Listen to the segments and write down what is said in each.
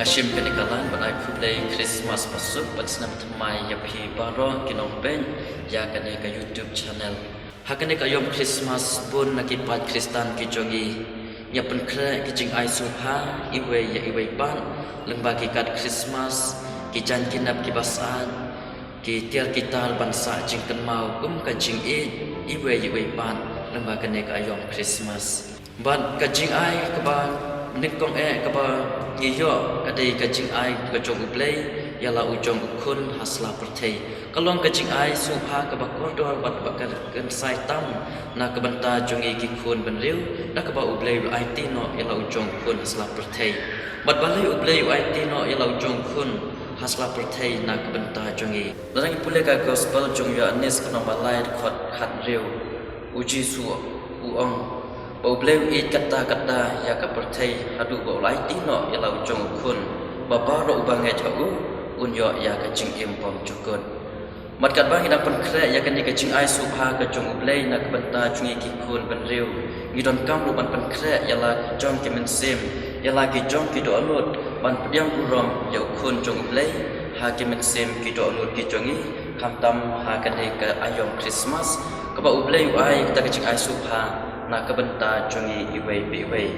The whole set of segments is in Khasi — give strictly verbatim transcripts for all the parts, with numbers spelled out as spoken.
Shim kane ka line ban ai khublei Christmas basuk bad snem thymmai ïa phi baroh ki nongpeit ïa kane ka YouTube channel. Ha kane ka aïom Christmas bun na ki paid Khristan ki jong ngi ngi ïa pynkhreh ki jingai sngewbha iwei ïa iwei pat, lyngba ki kad Christmas, ki jaiñ ki nep kiba sah, ki tiar ki tar ban sah jingkynmaw kum ka jingïeit iwei ïa iwei pat lyngba kane ka aïom Christmas. Bad ka jingai kaba nyngkong eh kaba ngi ïoh ka dei ka jingai ka jong U Blei ïa la u jong u khun ha sla pyrthei. Ka long ka jingai sngewbha kaba kordor bad ba kynsai tam na ka bynta jong ngi ki khun bynriew, da kaba U Blei u aiti noh ïa la u jong u khun ha sla pyrthei. Bad balei U Blei u aiti noh ïa la u jong u khun ha sla pyrthei na ka bynta jong ngi? Lada ngi pule ka gospel jong u Ïoannis ka lynnong ba lai dkhot khathynriew, u Jisu u ong ba U Blei u ïeit katta katta ïa ka pyrthei haduh ba u la aiti noh ïa la u jong u khun, ba baroh uba ngeit ha u un ïoh ïa ka jingim bymjukut. Bad katba ngi dang pynkhreh ïa kane ka jingai sngewbha ka jong U Blei na ka bynta jong ngi ki khun bynriew, ngi donkam ruh ban pynkhreh ïa la ki jong ki mynsiem, ïa la ki jong ki dohnud ban pdiang burom ïa u khun jong U Blei ha ki mynsiem ki dohnud ki jong ngi, khamtam ha kane ka aïom Christmas kaba U Blei u ai kata ka jingai sngewbha na ka bynta jong ngi iwei pa iwei.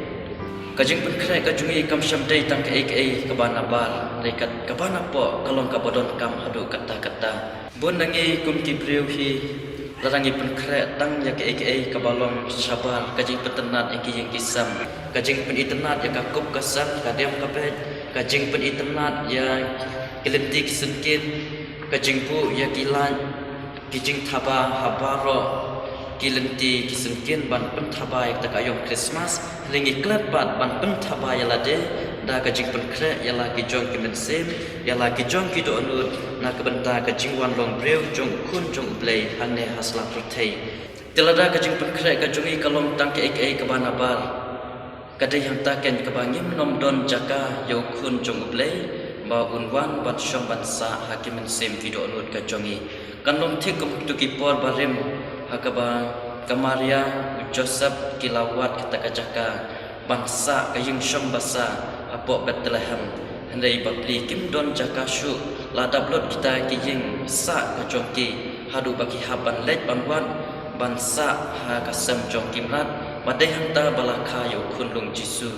Ka jingpynkhreh ka jong ngi kam shym dei tang kaei kaei kaba nabar, hynrei kat kaba napoh ka long kaba donkam haduh katta katta. Bun na ngi kum ki briew hi, lada ngi pynkhreh tang ïa kaei kaei kaba long shabar, ka jingpynitynnad ïa ki ïing ki sem, ka jingpynitynnad ïa ka kup ka sem, ka diam ka beit, ka jingpynitynnad ïa ki lynti ki syngkien, ka jingbuh ïa ki lait, ki jingthaba ha baroh ki lynti ki syngkien ban pynthaba ïa kata ka aïom Christmas, hynrei ngi klet pat ban pynthaba ïa lade da ka jingpynkhreh ïa la ki jong ki mynsiem, ïa la ki jong ki dohnud na ka bynta ka jingwan long briew jong u khun jong U Blei hangne ha sla pyrthei. Te lada ka jingpynkhreh ka jong ngi ka long tang kaei kaei kaba nabar, ka dei hangta keiñ kaba ngim nym don jaka ïa u khun jong U Blei ba un wan ban shong ban sah ha ki mynsiem ki dohnud ka jong ngi. Kan long thik kum kito ki por barim ha kaba ka Maria, u Joseph ki la wad kata ka jaka ban sah ka ïing shong basa hapoh Bethlehem. Hynrei bapli kim don jaka shuh, la dap lut kita ki ïing sah ka jong ki haduh ba ki hap ban leit ban wad ban sah ha ka sem jong ki mrad, ba dei hangta ba la kha ïa u khunlung Jisu.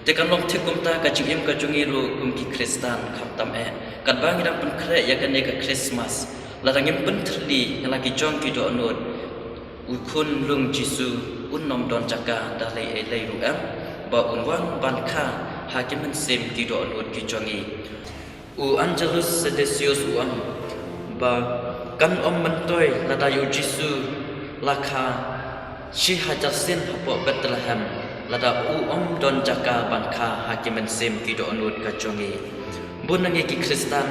Te kan long thik kumta ka jingim ka jong ngi ruh kum ki Khristan, khamtam eh katba ngi dang pynkhreh ïa kane ka Christmas. Lada ngim pynthylli ïa la ki jong ki dohnud, u khunlung Jisu un nym don jaka da lei ei lei ruh em ba un wan ban kha ha ki mynsiem ki dohnud ki jong ngi. U Angelus Silesius u ong ba kan ym myntoi lada ïa u Jisu la kha shi hajar sien hapoh Bethlehem lada u ym don jaka ban kha ha ki mynsiem ki dohnud ka jong ngi. Bun na ngi ki Khristan,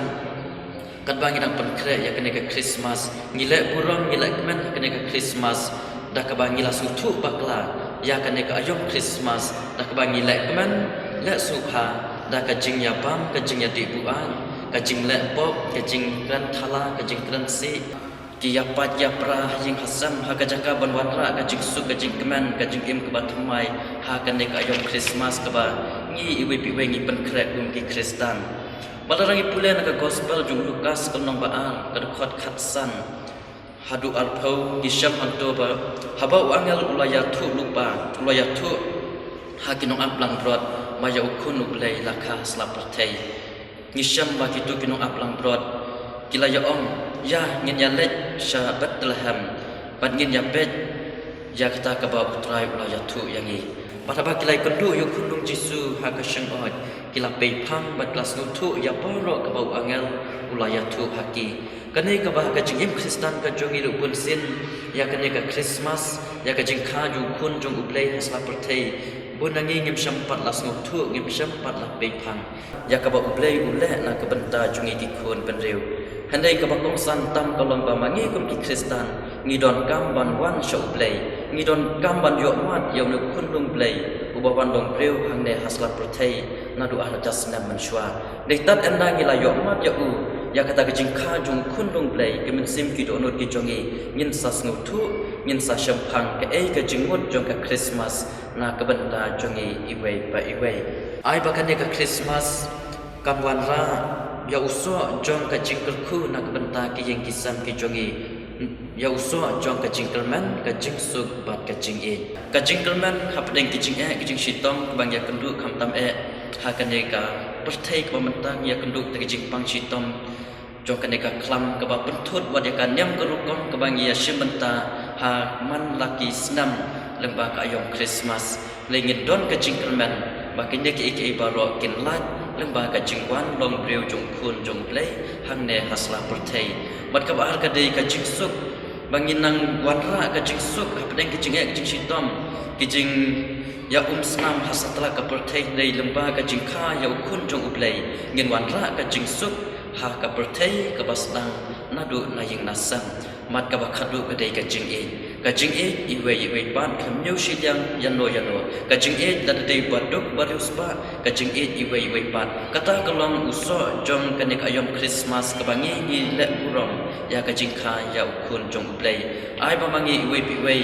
katba ngi dang pynkhreh ïa kane ka Christmas, ngi leh burom, ngi leh kmen ha kane ka Christmas da kaba ngi la sngewthuh bakla ïa kane ka aïom Christmas, da kaba ngi leh kmen, leh sngewbha da ka jingïabam, ka jingïadih buaid, ka jingleh pop, ka jingkren thala, ka jingkren sih, ki ïapait ïapra ha ïing ha sem, ha ka jaka ban wanrah ka jingsuk, ka jingkmen, ka jingim kaba thymmai ha kane ka aïom Christmas kaba ngi iwei pa iwei ngi pynkhreh kum ki Khristan. Bad lada ngi pule na ka Gospel jong u Lukas ka lynnong ba ar, ka dkhot khatsan haduh arphew, ngi shem hangto ba haba u angel u la ïathuh lypa, u la ïathuh ha ki nongap langbrot ba ïa u Khun U Blei la kha ha sla pyrthei. Ngi shem ba kito ki nongap langbrot ki la ïa ong, ïa ngin ïa leit sha Bethlehem bad ngin ïa peit ïa kata kaba U Trai u la ïathuh ïa ngi. Bad haba ki la ïakynduh ïa u khunlung Jisu ha ka shyngoid, ki la peiphang bad ki la sngewthuh ïa baroh kaba u angel u la ïathuh ha ki. Kane kaba ha ka jingim Khristan ka jong ngi ruh bunsien, ïa kane ka Christmas, ïa ka jingkha jong u Khun jong U Blei ha sla pyrthei, bun na ngi ngim shym pat la sngewthuh, ngim shym pat la peiphang ïa kaba U Blei u leh na ka bynta jong ngi ki khun bynriew. Hynrei kaba kongsan tam ka long ba ma ngi kum ki Khristan ngi donkam ban wan sha U Blei, ngi donkam ban ïohmad ïa une u khunlung Blei uba wan long briew hangne ha sla pyrthei naduh ar hajar snem mynshuwa. Dei tad ynda ngi la ïohmad ïa u, ïa kata ka jingkha jong u khunlung Blei, ki mynsiem ki dohnud ki jong ngi ngin sa sngewthuh, ngin sa shemphang kaei ka jingmut jong ka Christmas na ka bynta jong ngi iwei pa iwei. Ai ba kane ka Christmas Kan wanrah ïa u soh jong ka jingkyrkhu na ka bynta ki ïing ki sem ki jong ngi, ïa u soh jong ka jingkyrmen, ka jingsuk bad ka jingïeit. Ka jingkyrmen hapdeng ki jingeh ki jingshitom kaba ngi ïakynduh, khamtam eh ha kane ka pyrthei kaba mynta ngi ïakynduh da ka jingpang shitom jong kane ka khlam kaba pynthut wat ïa ka niam ka rukom kaba ngi ïashim bynta ha man la ki snem lyngba ka aïom Khristmas. Lei ngin don ka jingkyrmen ba kine kiei kiei baroh kin lait lyngba ka jingwan long briew jong U Khun jong U Blei hangne ha sla pyrthei. Bad kaba ar ka dei ka jingsuk, ba ngin nang wanrah ka jingsuk hapdeng ki jingeh ki jingshitom, ki jingïaumsnam ha satlak ka pyrthei, dei lyngba ka jingkha ïa U Khun jong U Blei ngin wanrah ka jingsuk ha ka pyrthei kaba sdang naduh na ïing na sem. Bad kaba khatduh ka dei ka jingïeit. Ka jingïeit iwei iwei pat khlem ñiew shiliang ïano ïano. Ka jingïeit lada dei ba duk ba riewspah, ka jingïeit iwei iwei pat. Kata ka long u soh jong kane ka aïom Khristmas kaba ngi ngi leh burom ïa ka jingkha ïa U Khun jong U Blei. Ai ba ma ngi iwei pa iwei,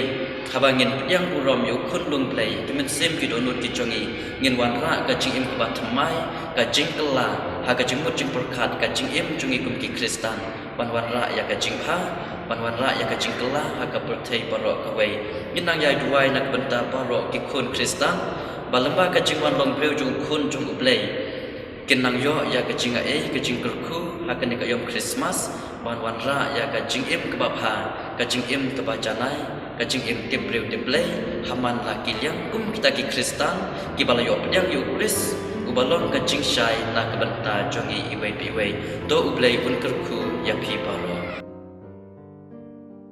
haba ngin pdiang burom ïa U Khun jong U Blei, ki mynsiem ki dohnud ki jong ngi, ngin wanrah ka jingim kaba thymmai, ka jingkylla ha ka jingmut jingpyrkhat, ka jingim jong ngi kum ki Khristan. Ban wanrah ïa ka jingbha, ban wanrah ïa ka jingkylla ha ka pyrthei baroh kawei. Ngin nang ïai duwai na ka bynta baroh ki khun Khristan ba lyngba ka jingwan long briew jong U Khun jong U Blei, kin nang ïoh ïa ka jingaiei, ka jingkyrkhu ha kane ka aïom Khristmas, ban wanrah ïa ka jingim kaba bha, ka jingim kaba janai, ka jingim tip briew tip Blei ha man la ki liang kum kita ki Khristan kiba la ïoh pdiang ïa U Khrist uba long ka jingshai na ka bynta jong ngi iwei pa iwei. To U Blei un kyrkhu ïa phi baroh.